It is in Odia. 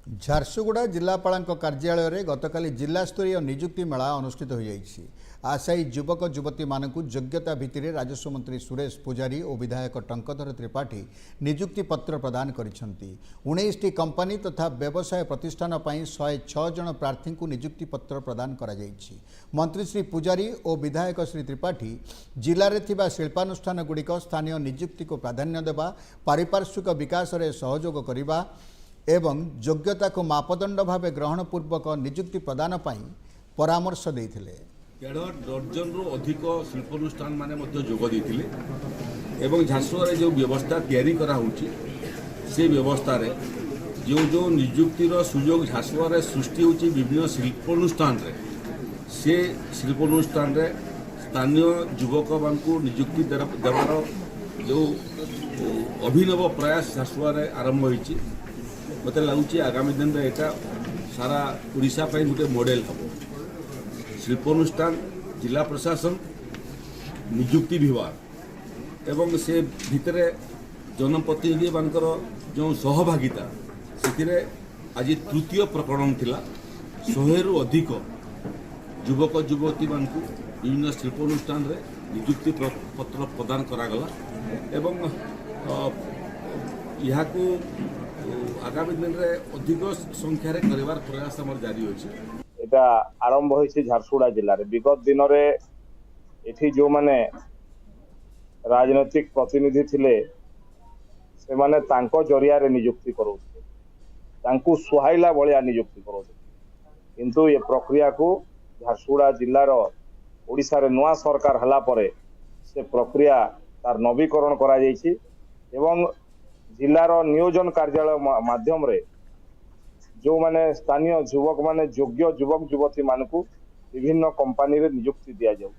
ଝାରସୁଗୁଡ଼ା ଜିଲ୍ଲାପାଳଙ୍କ କାର୍ଯ୍ୟାଳୟରେ ଗତକାଲି ଜିଲ୍ଲାସ୍ତରୀୟ ନିଯୁକ୍ତି ମେଳା ଅନୁଷ୍ଠିତ ହୋଇଯାଇଛି। ଆଶାୟୀ ଯୁବକ ଯୁବତୀମାନଙ୍କୁ ଯୋଗ୍ୟତା ଭିତ୍ତିରେ ରାଜସ୍ୱ ମନ୍ତ୍ରୀ ସୁରେଶ ପୂଜାରୀ ଓ ବିଧାୟକ ଟଙ୍କଧର ତ୍ରିପାଠୀ ନିଯୁକ୍ତି ପତ୍ର ପ୍ରଦାନ କରିଛନ୍ତି। 19ଟି କମ୍ପାନୀ ତଥା ବ୍ୟବସାୟ ପ୍ରତିଷ୍ଠାନ ପାଇଁ 106 ଜଣ ପ୍ରାର୍ଥୀଙ୍କୁ ନିଯୁକ୍ତି ପତ୍ର ପ୍ରଦାନ କରାଯାଇଛି। ମନ୍ତ୍ରୀ ଶ୍ରୀ ପୂଜାରୀ ଓ ବିଧାୟକ ଶ୍ରୀ ତ୍ରିପାଠୀ ଜିଲ୍ଲାରେ ଥିବା ଶିଳ୍ପାନୁଷ୍ଠାନଗୁଡ଼ିକ ସ୍ଥାନୀୟ ନିଯୁକ୍ତିକୁ ପ୍ରାଧାନ୍ୟ ଦେବା, ପାରିପାର୍ଶ୍ୱିକ ବିକାଶରେ ସହଯୋଗ କରିବା ଏବଂ ଯୋଗ୍ୟତାକୁ ମାପଦଣ୍ଡ ଭାବେ ଗ୍ରହଣ ପୂର୍ବକ ନିଯୁକ୍ତି ପ୍ରଦାନ ପାଇଁ ପରାମର୍ଶ ଦେଇଥିଲେ। ଦେଢ଼ ଡର୍ଜନରୁ ଅଧିକ ଶିଳ୍ପାନୁଷ୍ଠାନ ମାନେ ମଧ୍ୟ ଯୋଗ ଦେଇଥିଲେ ଏବଂ ଝାରସୁଗୁଡ଼ାରେ ଯେଉଁ ବ୍ୟବସ୍ଥା ତିଆରି କରାହେଉଛି, ସେ ବ୍ୟବସ୍ଥାରେ ଯେଉଁ ଯେଉଁ ନିଯୁକ୍ତିର ସୁଯୋଗ ଝାରସୁଗୁଡ଼ାରେ ସୃଷ୍ଟି ହେଉଛି ବିଭିନ୍ନ ଶିଳ୍ପାନୁଷ୍ଠାନରେ, ସେ ଶିଳ୍ପାନୁଷ୍ଠାନରେ ସ୍ଥାନୀୟ ଯୁବକମାନଙ୍କୁ ନିଯୁକ୍ତି ଦେବାର ଯେଉଁ ଅଭିନବ ପ୍ରୟାସ ଝାରସୁଗୁଡ଼ାରେ ଆରମ୍ଭ ହୋଇଛି, ମୋତେ ଲାଗୁଛି ଆଗାମୀ ଦିନରେ ଏଇଟା ସାରା ଓଡ଼ିଶା ପାଇଁ ଗୋଟେ ମଡେଲ ହେବ। ଶିଳ୍ପାନୁଷ୍ଠାନ, ଜିଲ୍ଲା ପ୍ରଶାସନ, ନିଯୁକ୍ତି ବିଭାଗ ଏବଂ ସେ ଭିତରେ ଜନପ୍ରତିନିଧିମାନଙ୍କର ଯେଉଁ ସହଭାଗିତା, ସେଥିରେ ଆଜି ତୃତୀୟ ପ୍ରକରଣ ଥିଲା। 100ରୁ ଅଧିକ ଯୁବକ ଯୁବତୀମାନଙ୍କୁ ବିଭିନ୍ନ ଶିଳ୍ପାନୁଷ୍ଠାନରେ ନିଯୁକ୍ତି ପତ୍ର ପ୍ରଦାନ କରାଗଲା ଏବଂ ଏହାକୁ ଆଗାମୀ ଦିନରେ ଅଧିକ ସଂଖ୍ୟାରେ କରିବାର ପ୍ରୟାସ ଆମର ଜାରି ଅଛି। ଏଇଟା ଆରମ୍ଭ ହୋଇଛି ଝାରସୁଗୁଡ଼ା ଜିଲ୍ଲାରେ। ବିଗତ ଦିନରେ ଏଠି ଯେଉଁମାନେ ରାଜନୈତିକ ପ୍ରତିନିଧି ଥିଲେ, ସେମାନେ ତାଙ୍କ ଜରିଆରେ ନିଯୁକ୍ତି କରାଉଥିଲେ, ତାଙ୍କୁ ସୁହାଇଲା ଭଳିଆ ନିଯୁକ୍ତି କରାଉଥିଲେ। କିନ୍ତୁ ଏ ପ୍ରକ୍ରିୟାକୁ ଝାରସୁଗୁଡ଼ା ଜିଲ୍ଲାର ଓଡ଼ିଶାରେ ନୂଆ ସରକାର ହେଲା ପରେ ସେ ପ୍ରକ୍ରିୟା ତାର ନବୀକରଣ କରାଯାଇଛି ଏବଂ ଜିଲ୍ଲାର ନିୟୋଜନ କାର୍ଯ୍ୟାଳୟ ମାଧ୍ୟମରେ ଯେଉଁମାନେ ସ୍ଥାନୀୟ ଯୁବକମାନେ, ଯୋଗ୍ୟ ଯୁବକ ଯୁବତୀମାନଙ୍କୁ ବିଭିନ୍ନ କମ୍ପାନୀରେ ନିଯୁକ୍ତି ଦିଆଯାଉ।